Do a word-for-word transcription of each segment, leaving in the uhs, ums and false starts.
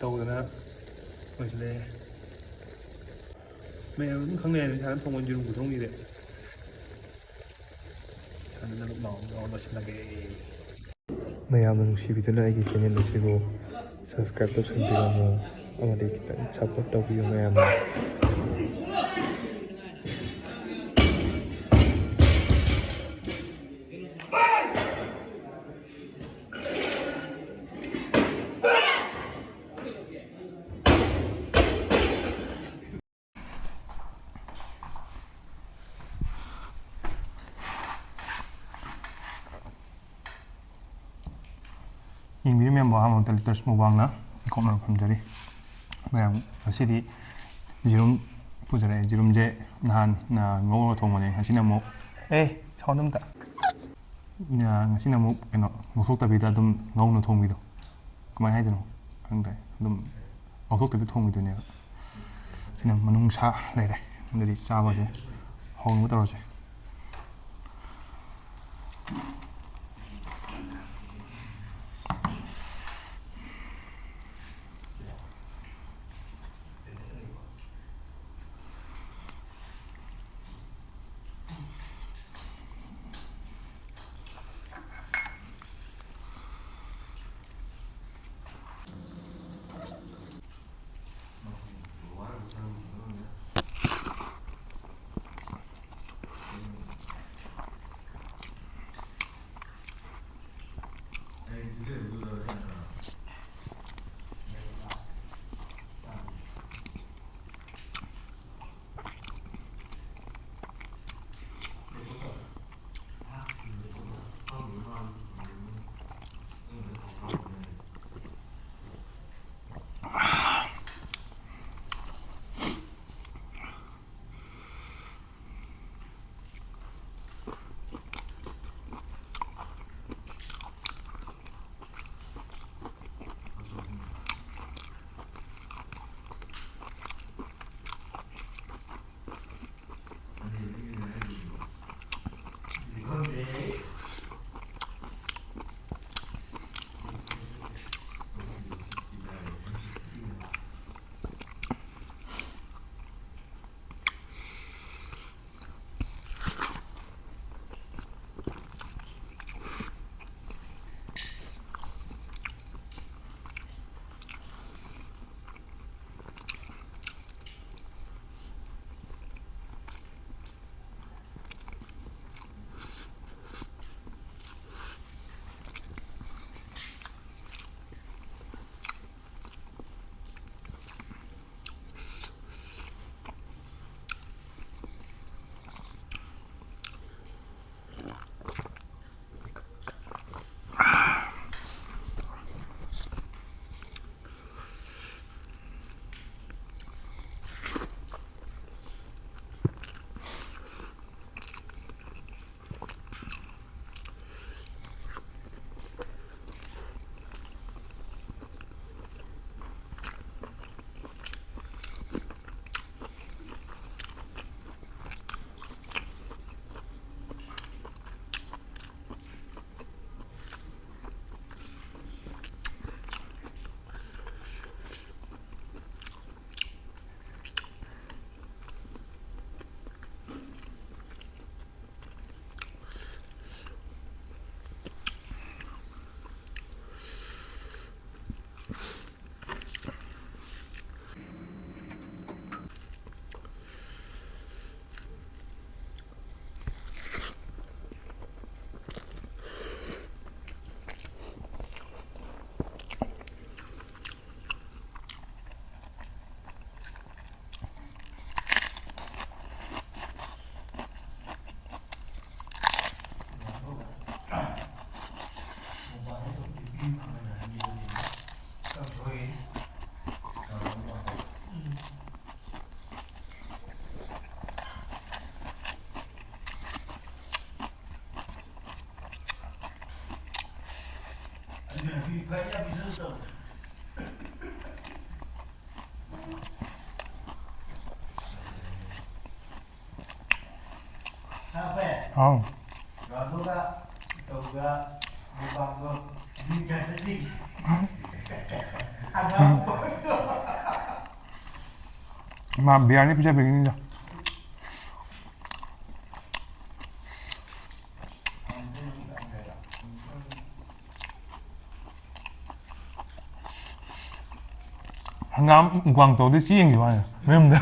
ꯇꯧꯗꯅ ꯂꯣꯏꯁꯤꯜꯂꯦ꯫ ꯃꯌꯥꯝ ꯑꯗꯨꯝ ꯈꯪꯅꯩ ꯍꯥꯏꯅ ꯏꯁꯥꯅ ꯊꯣꯡꯕ ꯌꯦꯔꯨꯝ ꯈꯨꯊꯣꯡꯁꯤꯗꯤ꯫ ꯏꯁꯥꯅ ꯂꯨꯞ ꯂꯥꯎꯅ ꯂꯣꯏꯁꯤꯜꯂꯒꯦ꯫ ꯃꯌꯥꯝꯅ ꯅꯨꯡꯁꯤꯕꯤꯗꯨꯅ ꯑꯩꯒꯤ ꯆꯦꯅꯦꯜ ꯑꯁꯤꯕꯨ ꯁꯕꯁꯀ꯭ꯔꯥꯏꯕ ꯇꯧꯁꯟꯕꯤꯔꯝꯃꯨ ꯑꯃꯗꯤ ꯈꯤꯇꯪ ꯁꯞꯄꯣꯔꯠ ꯇꯧꯕꯤꯌꯨ ꯃꯌꯥꯝꯅ꯫ ꯌꯦꯡꯕꯤꯔꯤ ꯃꯌꯥꯝꯕꯨ ꯑꯍꯥꯟꯕ ꯃꯛꯇꯗ ꯂꯤꯇꯔꯁ ꯃꯨꯛꯕꯥꯡꯅ ꯏꯀꯣꯛꯅꯕ ꯐꯝꯖꯔꯤ꯫ ꯃꯌꯥꯝ ꯉꯁꯤꯗꯤ ꯌꯦꯔꯨꯝ ꯄꯨꯖꯔꯛꯑꯦ꯫ ꯌꯦꯔꯨꯝꯁꯦ ꯅꯍꯥꯟ, ꯅ, ꯉꯧꯔꯒ ꯊꯣꯡꯕꯅꯦ꯫ ꯉꯁꯤꯅ ꯑꯃꯨꯛ, ꯑꯦ, ꯁꯥꯎꯟ ꯑꯝꯇ꯫ ꯅ, ꯉꯁꯤꯅ ꯑꯃꯨꯛ ꯀꯩꯅꯣ ꯉꯧꯊꯣꯛꯇꯕꯤꯗ ꯑꯗꯨꯝ ꯉꯧꯅ ꯊꯣꯡꯕꯤꯗꯣ꯫ ꯀꯃꯥꯏꯅ ꯍꯥꯏꯗꯣꯏꯅꯣ ꯈꯪꯗ꯭ꯔꯦ꯫ ꯑꯗꯨꯝ ꯉꯧꯊꯣꯛꯇꯕꯤ ꯊꯣꯡꯕꯤꯗꯨꯅꯦꯕ꯫ ꯁꯤꯅ ꯃꯅꯨꯡ ꯁꯥ ꯂꯩꯔꯦ꯫ ꯑꯗꯨꯗꯤ ꯆꯥꯕꯁꯦ ꯍꯧꯅꯕ ꯇꯧꯔꯁꯦ꯫ ꯑꯥꯎ꯫ ꯔꯣꯅꯥꯜꯗꯣꯒ ꯇꯧꯕ ꯃꯨꯛꯕꯥꯡꯗꯣ ꯃꯤ ꯀꯌꯥꯗꯗꯤ? ꯑꯉꯥꯡ ꯑꯣꯏꯗꯣ꯫ ꯃꯥ ꯕꯤꯌꯥꯔꯅꯤ ꯄꯤꯖꯕꯒꯤꯅꯤꯗ꯫ ꯍꯪꯒꯥꯝ ꯃꯨꯛꯕꯥꯡ ꯇꯧꯗꯣꯏ ꯆꯦꯡꯒꯤ ꯋꯥꯅꯤ ꯃꯌꯨꯝꯗ꯫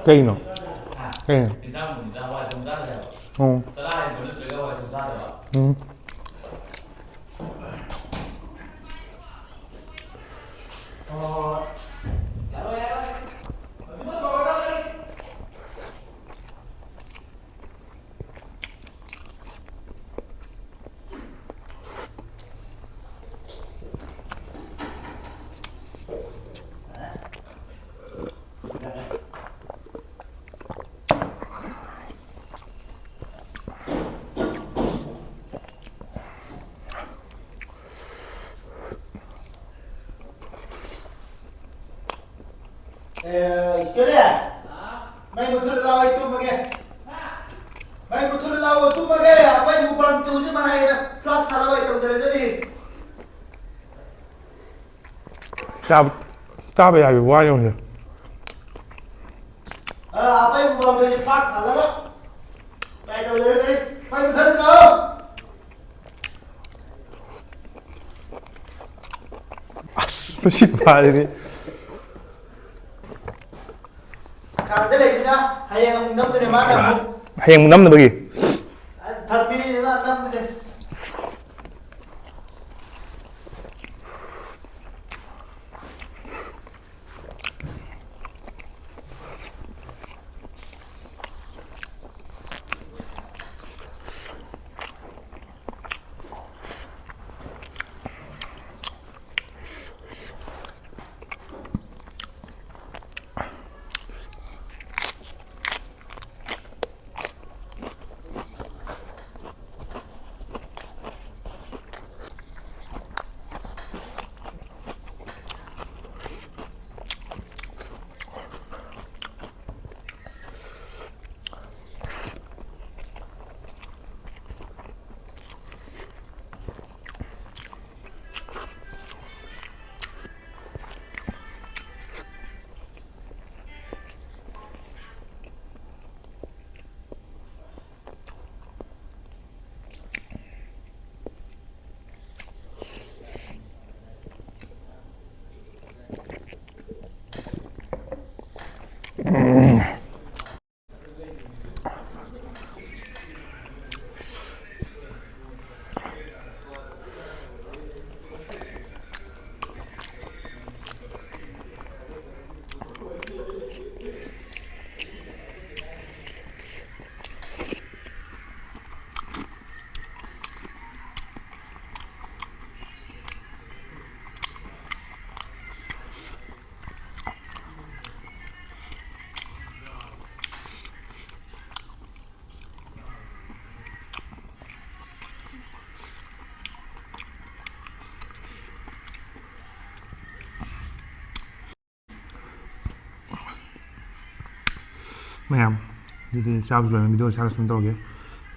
ꯀꯩꯅꯣ? ꯀꯩꯅꯣ? ꯏꯟꯁꯥꯡ ꯃꯨꯟꯕꯗ ꯍꯋꯥꯏ ꯊꯣꯡ ꯆꯥꯗ꯭ꯔꯦ ꯍꯥꯏꯕ꯫ ꯎꯝ꯫ ꯆꯔꯥ ꯍꯦꯟꯕ ꯅꯠꯇ꯭ꯔꯒ ꯍꯋꯥꯏ ꯊꯣꯡ ꯆꯥꯗꯕ꯫ ꯎꯝ꯫ ꯑꯦ, ꯏꯁꯀꯦꯂꯦ! ꯃꯩ ꯃꯨꯠꯊꯠꯂꯨ ꯂꯥꯎ, ꯑꯩ ꯇꯨꯝꯃꯒꯦ꯫ ꯃꯩ ꯃꯨꯠꯊꯠꯂꯨ ꯂꯥꯎ, ꯇꯨꯝꯃꯒꯦ꯫ ꯑꯩꯈꯣꯏ ꯃꯨꯛꯕꯥꯡ ꯇꯧꯁꯤ ꯃꯔꯥꯏꯅ ꯐ꯭ꯂꯥꯛꯁ ꯊꯥꯔꯒ ꯑꯩ ꯇꯧꯖꯔꯖꯅꯤ꯫ ꯆꯥꯕ, ꯆꯥꯕ ꯌꯥꯕ ꯋꯥ ꯌꯦꯡꯉꯨꯁꯦ꯫ ꯑ, ꯑꯩꯈꯣꯏ ꯃꯨꯛꯕꯥꯡ ꯇꯧꯁꯤ ꯐ꯭ꯂꯥꯛꯁ ꯊꯥꯔꯒ ꯑꯩ ꯇꯧꯖꯔꯖꯅꯤ꯫ ꯃꯩ ꯃꯨꯠꯊꯠꯂꯨ ꯂꯥꯎ꯫ ꯑꯁ, ꯃꯁꯤ ꯅꯨꯄꯥꯁꯤꯗꯤ꯫ ꯀꯥꯗ ꯂꯩꯁꯤꯅ ꯍꯌꯦꯡ ꯑꯃꯨꯛ ꯅꯝꯗꯣꯏꯅꯦ ꯃꯥꯅ ꯑꯃꯨꯛ꯫ ꯍꯌꯦꯡ ꯑꯃꯨꯛ ꯅꯝꯅꯕꯒꯤ꯫ ꯑ, ꯊꯝꯃꯤꯅꯦ ꯃꯥ ꯅꯝꯕꯁꯦ꯫ ꯃꯌꯥꯝ, ꯑꯗꯨꯗꯤ ꯆꯥꯕꯁꯨ ꯂꯣꯏꯔꯦ, ꯚꯤꯗꯤꯑꯣ ꯁꯥꯔ ꯁꯨꯝ ꯇꯧꯔꯒꯦ꯫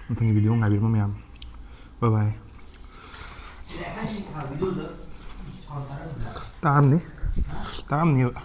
ꯃꯊꯪꯒꯤ ꯚꯤꯗꯤꯑꯣ ꯉꯥꯏꯕꯤꯔꯝꯃꯣ ꯃꯌꯥꯝ꯫ ꯕꯥꯏ ꯕꯥꯏ꯫ ꯇꯥꯔꯝꯅꯤ꯫ ꯇꯥꯔꯝꯅꯤꯕ꯫